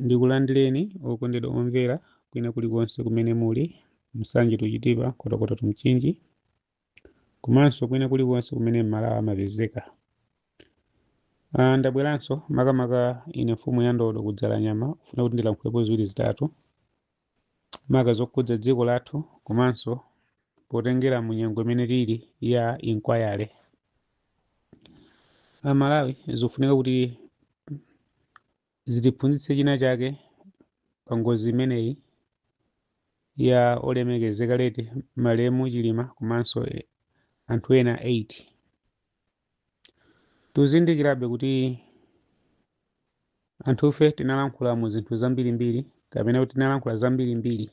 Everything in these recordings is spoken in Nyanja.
Ndikulandireni okondedwa omvera kwina kulikonse kumene muli, Msanje to Chitipa, Nkhotakota to Mchinji, komanso kwina kulikonse kumene Mmalawi amapezeka. Ndabweranso makamaka ine mfumu ya ndodo kudzala nyama kufuna kuti ndilankhulepo ziwiri zitatu maka zokhudza dziko lathu, komanso potengera mu nyengo imene tili ya inquiry. Amalawi, zikufunika kuti zitiphunzitse china chake pa ngozi imeneyi ya olemekezeka late malemu Chilima komanso anthu ena 8. Tuzindikirabe kuti anthufe tinalankhula mu zinthu zambirimbiri, kapena kuti tinalankhula zambirimbiri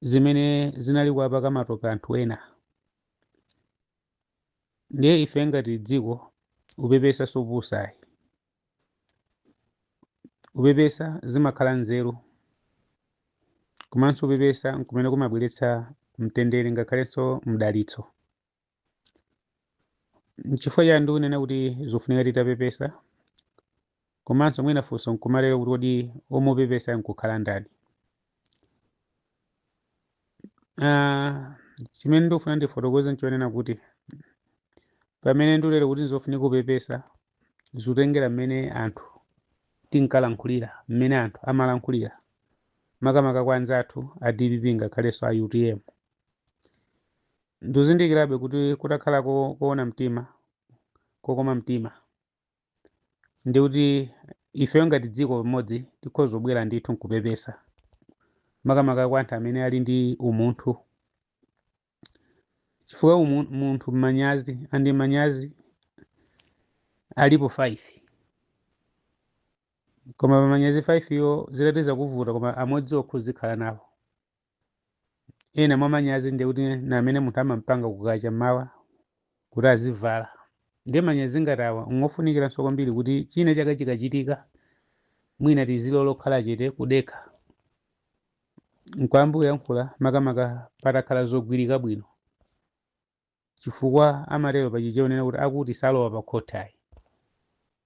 zimene zinali kuwapaka matope anthu ena. Ndiye ife ngati dziko, upepesa supusayi, upepesa zimakhala nzeru, komanso upepesa nkumene kumabweretsa mtendere ngakhalenso mdalitso. Nchifukwa chani ndikunena kuti zofunika titapepesa? Komanso mwina funso nkumalero kuti kodi omupepesa nkukhala ndani? Chimene ndikufuna ndifotokoze nchonena kuti pamene ndikulero kuti nzofunika kupepesa, zikutengera mmene anthu tinkalankhulira, mmene anthu amalankhulira, makamaka kwa anzathu a DPP ngakhalenso a UTM. Ndikuzindikirabe kuti kutakhala koona mtima, kokoma mtima, ndi kuti ifeyo ngati dziko limodzi tikhoza kubwera ndithu nkupepesa, makamaka kwa anthu amene ali ndi umunthu, chifukwa munthu manyazi andi manyazi alipo 5, koma pamanyazi 5 yo zitati zakuvuta, koma amodzi okha uzikhala nawo. Ena mwa manyazi ndiye kuti na amene munthu amampanga kukacha mmawa kuti azivala. Ndiye manyazi ngati awa ngofunikiranso kwambiri kuti china chake chikachitika, mwina tizilolo kukhala chete, kudekha, nkwamba kuyankhula makamaka patakhala zogwirika bwino, chifukwa amatero pachichewa onena kuti akuti salowa pa khoti ayi.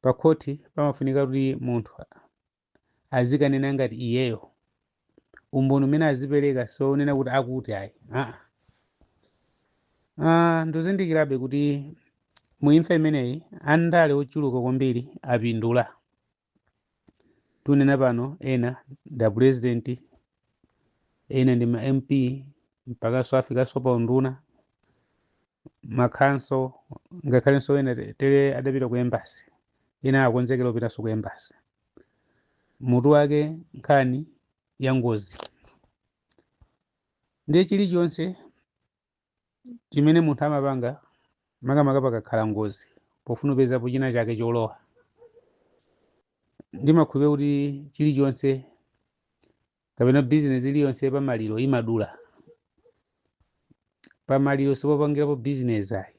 Pa khoti pamafunika kuti munthu azikanena ngati iyeyo, umboni umene azipereka sonena kuti akuti ayi. Aa, ndikuzindikirabe kuti muimfa imeneyi andale ochuluka kwambiri apindula. Tunena pano ena nda president, ena ndi ma MP, mpakanso afikanso pa unduna, makhanso, ngakhalenso ena tere adapita ku embassy, ena akonzekera kupitanso ku embassy. Mutu wake nkhani ya ngozi. Ndiye chilichonse chimene munthu amapanga, makamaka pakakhala ngozi, pofuna kupezapo china chake cholowa, ndimakhulupirira kuti chilichonse kapena bizinesi iliyonse pamaliro imadula. Pamaliro sipopangirapo bizinesi ayi.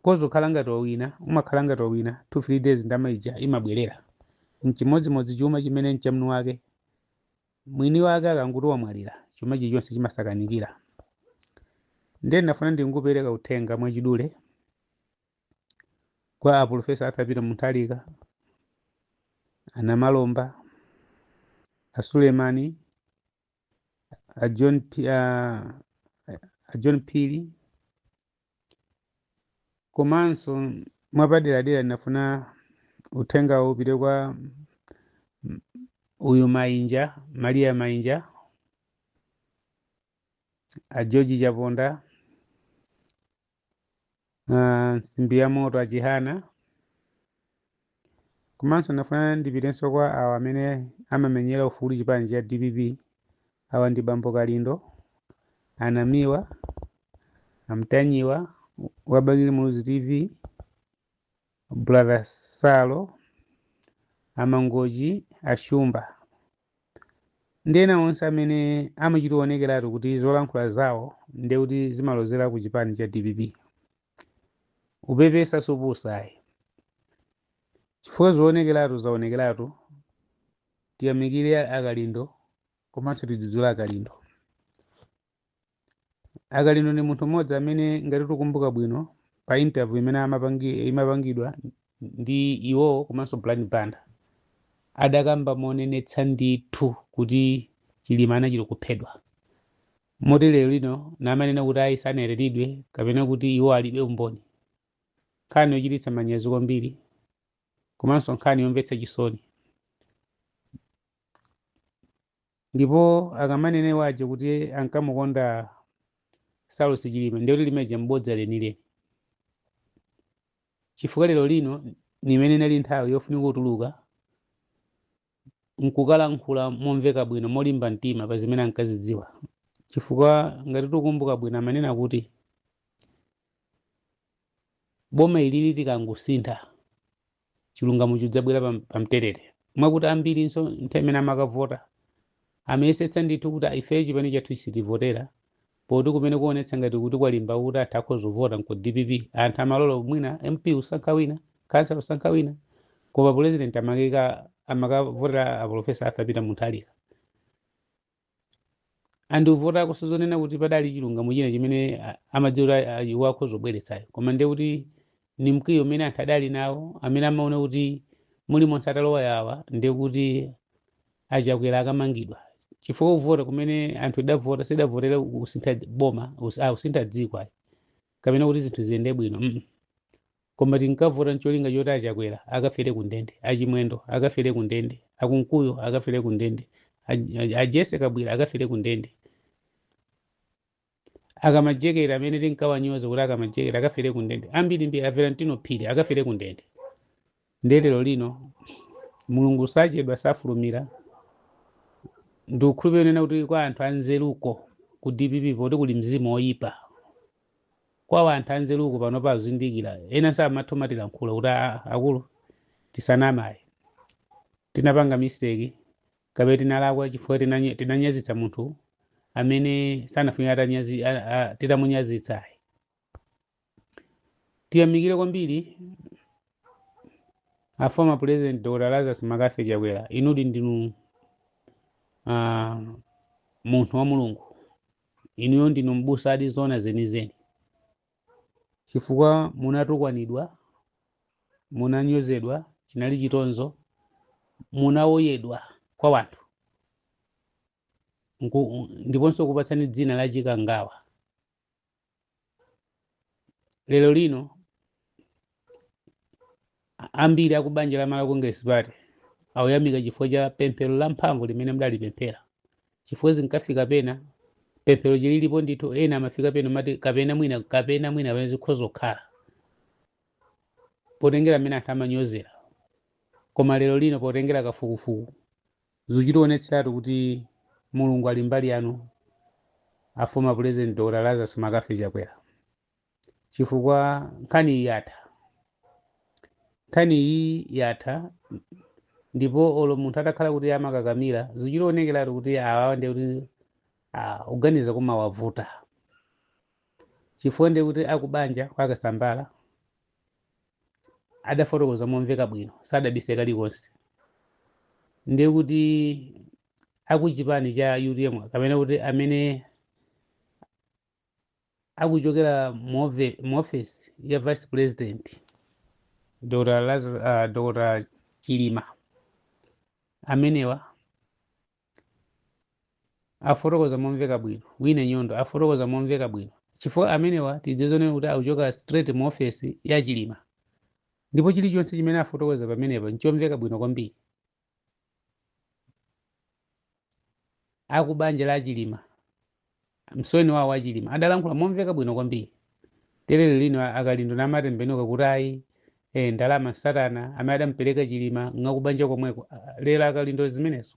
Kozokhala ngati wawina, umakhala ngati wawina 2 3 days, ndama ija imabwerera. Nchimodzimodzi chuma chimene nchamnu wake, mwini wake akanguti wamwalira, chuma chilichonse chimasakanikira. Ndiye ndinafuna ndingupereka uthenga mwachidule kwa a Professor Arthur Peter Mutharika, a Namalomba, a Sulemani, a John Phiri, komanso mwapaderadera ndinafuna uthenga upite kwa uyu Mainja, Maria Mainja, a George Chaponda, Nsimbi ya Moto, a Chihana. Komanso ndinafuna ndipitenso kwa awa amene amamenyera ufulu chipani cha DPP. Awa ndi Bambo Kalindo, Anamiwa, Amtanyiwa wa Bakili Muluzi TV, Brother Salo, Amangoji, Ashumba ndi ena onse amene amachitowonekeratu kuti zolankhula zawo ndiye kuti zimalozera ku chipani cha DPP. Upepesa supusayi, chifukwa zoonekeratu zaonekeratu. Tiyamikire Akalindo komanso tidzudzule Akalindo. Akalindo ndi munthu mmodzi amene, ngati tikumbuka bwino, pa interview imene imapangidwa ndi iwowo komanso Brian Banda. Adakamba monenetsa ndithu kuti Chilima anachita kuphedwa. Moti lero lino namanena kuti ayi, sanayereredwe kapena kuti iwo alibe umboni. Nkhani yochititsa manyazi kwambiri komanso nkhani yomvetsa chisoni. Ndipo akamanene waje kuti ankamukonda Saulos Chilima, ndiye kuti limeja mbodza lenileni, chifukwa lero lino nimene inali nthawi yofunika kutuluka nkukalankhula momveka bwino, molimba mtima pa zimene ankazidziwa. Chifukwa ngati tikukumbuka bwino, amanena kuti boma ilili likangosintha, chilungamo chidzabwera pamterere. Mwakuti ambirinso nthawi imene amakavota amayesetsa ndithu kuti ife chipani chathu sitivotera poti kumene kuonetsa ngati kuti kwalimba kuti anthu akhoza kuvota nku DPP. Anthu amalola mwina MP usankha wina, kansala usankha wina, koma president amakeka amakavotera a Professor Arthur Peter Mutharika. Anthu uvota kusozonena kuti padali chilungamo china chimene amadziwa kuti iwo akhoza kubweretsayo, koma ndiye kuti ni mkwiyo umene anthu adali nawo, amene amaona kuti mulimonse atalowa yawa ndiye kuti achakwera akamangidwa. Chifukwa kuvota kumene anthu idavota sidavotera kusintha boma, kusintha dziko ayi, kapena kuti zinthu ziyende bwino. Koma tinkavota ncholinga choti achakwera akafere kundende, achimwendo akafere kundende, akunkuyo akafere kundende, ajese kabwira akafere kundende, akamajekera amene tinkawanyoza kuti akamajekera akafere kundende, ambiri mbiri, a Valentino Phiri akafere kundende. Ndiye lero lino Mulungu sachedwa, safulumira. Ndikukhulupirira kuti kwa anthu anzeruko ku DPP, poti kuli mzimu woyipa kwa anthu anzeruko pano pazindikira, ena samathomatira nkhula kuti akulu, tisanamayi, tinapanga mistake kapena tinalakwa, chifukwa tinanyazitsa munthu amene sanafunika titamunyazitsayi. Tiyamikire kwambiri a former President Dr Lazarus McCarthy Chakwera. Inudi ndinu munthu wa Mulungu, inuyo ndinu mbusa adi zona zenizeni, chifukwa munatukwanidwa, munanyozedwa, chinali chitonzo, munawoyedwa kwa wanthu, ndiponso kupatsani dzina la chikangawa. Lero lino ambiri akubanja la Malawi Congress Party awuyamika chifukwa cha pemphero la mphamvu limene mudalipemphera, chifukwa zinkafika pena pemphero chililipo ndithu, ena amafika pena mati kapena mwina, kapena mwina pamene zikhoza kukhala potengera amene anthu amanyozera. Koma lero lino potengera kafukufuku zikuchionetseratu kuti Mulungu ali mbali yanu, a former President Dr Lazarus McCarthy Chakwera, chifukwa nkhani iyi yatha, nkhani iyi yatha. Ndipo olo munthu atakhala kuti amakakamira, zikuchionekeratu kuti awawa ndiye kuti uganiza kumawavuta, chifukwa ndiye kuti akubanja kwa Kasambala adafotokoza momveka bwino, sadabise kalikonse. Ndiye kuti akuchipani cha UTM kapena kuti amene akuchokera mu office ya Vice President Dr. Lazarus, Dr. Chilima, amenewa afotokoza momveka bwino. Wina Nyondo afotokoza momveka bwino, chifukwa amenewa tidzizonena kuti akuchoka straight mu office ya Chilima, ndipo chilichonse chimene afotokoza pamenepa nchomveka bwino kwambiri. Akubanja la Chilima, msweni wawo wa Chilima adalankhula momveka bwino kwambiri. Terere lino akalindo namatembenuka kuti ayi, ndalama satana amene adampereka Chilima ngakubanja komweko. Lero akalindo zimenezo,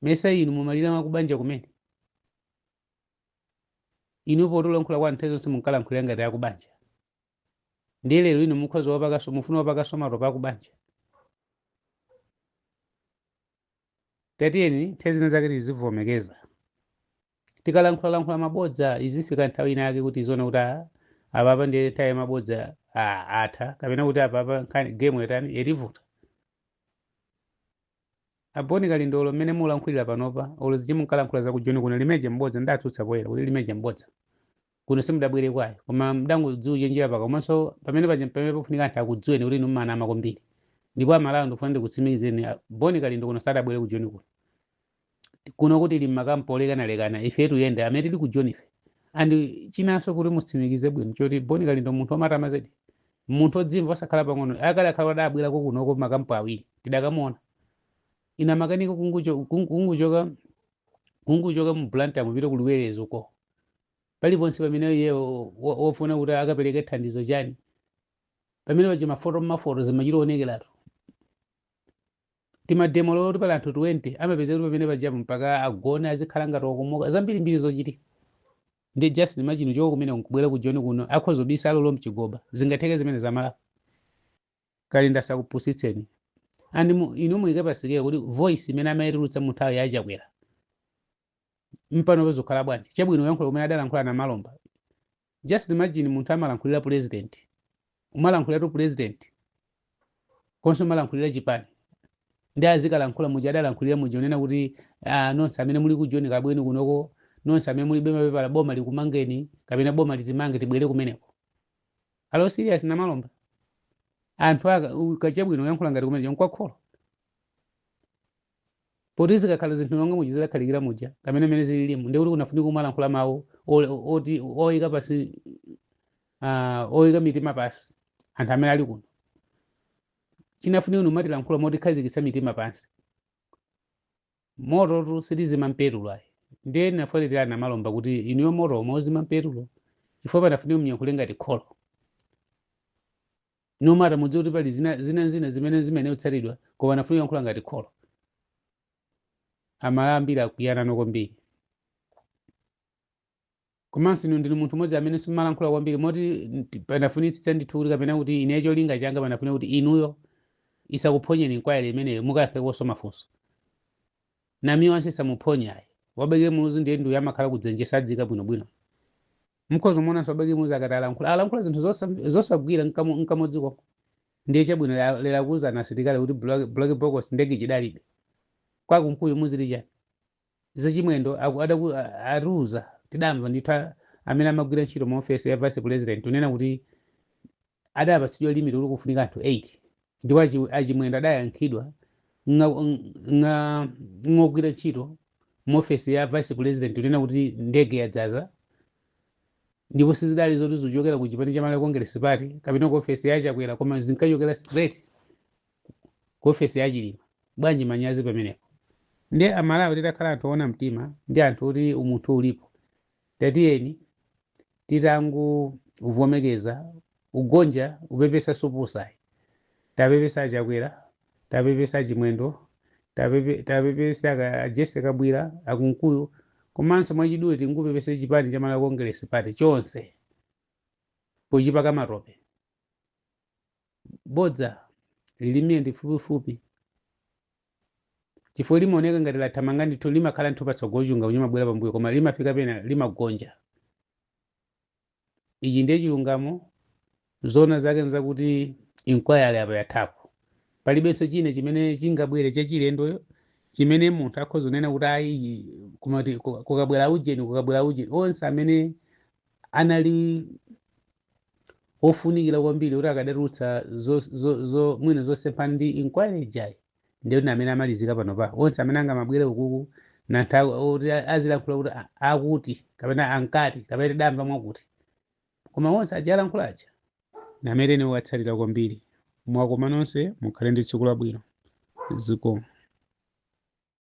mesa inu mumalira makubanja kumene inu potulankhula kwa nthawi zonse munkalankhulira ngati akubanja, ndiye lero inu mukhoza wapakaso, mufuna wapakaso matopa akubanja. Tatiyeni nthawi zina zake tizivomekeza, tikalankhulalankhula mabodza izifika nthawi ina yake kuti izone kuti apapa ndiye nthawi ya mabodza atha, kapena kuti apapa nkhani game yatani, yativuta. Aboni kalindolo mmene mulankhulira panopa, olo zichi munkalankhula za kujoni kuno, limeje mbodza, ndatsutsa poyera kuti limeje mbodza kuno simudabwere kwayo, koma mdangodziuchenjera paka. Komanso pamene paja pamene pafunika anthu akudziweni kuti inu mmanama kwambiri. Ndipo Amalawi, ndikufuna ndikutsimikizeni, Boni Kalindo kuno sadabwere ku Joni kuno. Kuno kuti ili mmakampo olekanalekana, ife tuyenda amene tili ku Joni ife. And chinanso kuti mutsimikize bwino choti Boni Kalindo munthu womatama zedi, munthu odzimva, osakhala pang'ono. Akale akhala adabwerako kunoko makampo awiri, tidakamuona. Ina makaniko kunguchoka mu Blantyre mupite ku Luwerezo uko, paliponse pamene iye wofuna kuti akapereke thandizo chani, pamene paja mafoto mafoto zimachita onekeratu. Timademo loti pali anthu 20, amapeza kuti pamene pajapo mpaka agone, azikhala ngati wakomoka, zambirimbiri zochitika. Ndi just imagine choko kumene nkubwera ku Joni kuno, akhoza kubisa alolo mchigoba. Zingatheke zimene zamalapo? Kali ndasakupusitseni. And inu muyike pasikelo kuti voice imene amayitulutsa mu nthawi yachakwera mpano pazokhala bwanji? Chabwino, kuyankhula kumene adalankhula na Malomba, just imagine munthu amalankhulira president, umalankhulira tu president konse, umalankhulira chipani, ndi azikalankhula muja adalankhulira muja, unena kuti nonse amene muli ku Joni kabweni kunoko, nonse amene mulibe mapepala, boma likumangeni kapena boma litimange tibwere kumeneko. Alo serious na Malomba? Anthu aka kachabwino, kuyankhula ngati kumene nkwakholo, poti zikakhala zinthu monga muja zidakhalikira muja kamene mene zililimu, ndikuti kunafunika kumalankhula mawu oti oyika pasi, oyika mitima pasi anthu amene ali kuno. Chinafunika numatilankhula moti khazikitsa mitima pansi. Mototu sitizima mpetulo ayi. Ndiye nafunikira na Malomba kuti inuyo moto omwe uzima mpetulo, chifukwa panafunika mnyankhule ngati kholo nomata mudziwe kuti pali zina zina zina zimene zimene kutsatidwa, koma nafunika kuyankhula ngati kholo. Amala ambiri akuyana kwambiri. Komanso inu ndinu munthu mmodzi amene simumalankhula kwambiri, moti panafunitsitsa ndithu kuti kapena kuti ine cholinga changa panafuna kuti inuyo isakuphonyeni inquiry imeneyo, mukayankhekonso mafunso. Namiyo anse isamuphonye ayi. Wabeke Muluzi ndiye nduyo amakhala kudzenje, sadzika bwinobwino. Mukhoza muonanso wabeke Muluzi akati alankhula, alankhula zinthu zosagwira nkamodzi komwe. Ndiye chabwino, lero akuwuzana asilikali kuti black box ndege chidalibe kwakunkuyu, muzili chani zachimwendo atiuza, tidamva ndithu amene amagwira ntchito mu ofesi ya vice president unena kuti adapatsidwa limit kuti kufunika anthu 8, ndipo achimwendo adayankhidwa ng'ogwira ntchito mu ofesi ya vice president unena kuti ndege yadzaza, ndipo sizidali zoti zikuchokera ku chipani cha Malawi Congress Party kapena ku ofesi ya Chakwera, koma zinkachokera straight ku ofesi ya Chilima. Bwanji manyazi pamenepo? Ndi Amalawi titakhala anthu oona mtima ndi anthu oti umunthu ulipo, tatiyeni titangu uvomekeza ugonja upepesa supusayi. Tapepesa Chakwera, tapepesa Chimwendo, tapepesa Jesse Kabwira, akunkuyu, komanso mwachidule tingupepese chipani cha Malawi Congress Party chonse pochipaka matope. Bodza lilimie ndi fupifupi, chifukwa limaoneka ngati lathamanga ndithu, limakhala nthu patsogolo, chunga kunyamabwera pambuyo, koma limafika pena limagonja. Ichi ndiye chilungamo. Zona zake nzakuti inquiry apa yathapo, palibenso china chimene chingabwere chachilendo chimene munthu akhoza kunena kuti ayi. Kumati kukabwera ujeni, kukabwera ujeni, onse amene anali ofunikira kwambiri kuti akadatulutsa mwina zosemphana ndi inquiry ijayi, ndiye kuti amene amalizika pano pa onse amene angamabwere ukuku nanthu oti azilankhula kuti akuti kapena ankati kapena tidamva mwakuti, koma onse aja alankhula aja namene watsalira kwambiri. Mwakoma nonse, mukhale ndi tsiku labwino. Zikomo.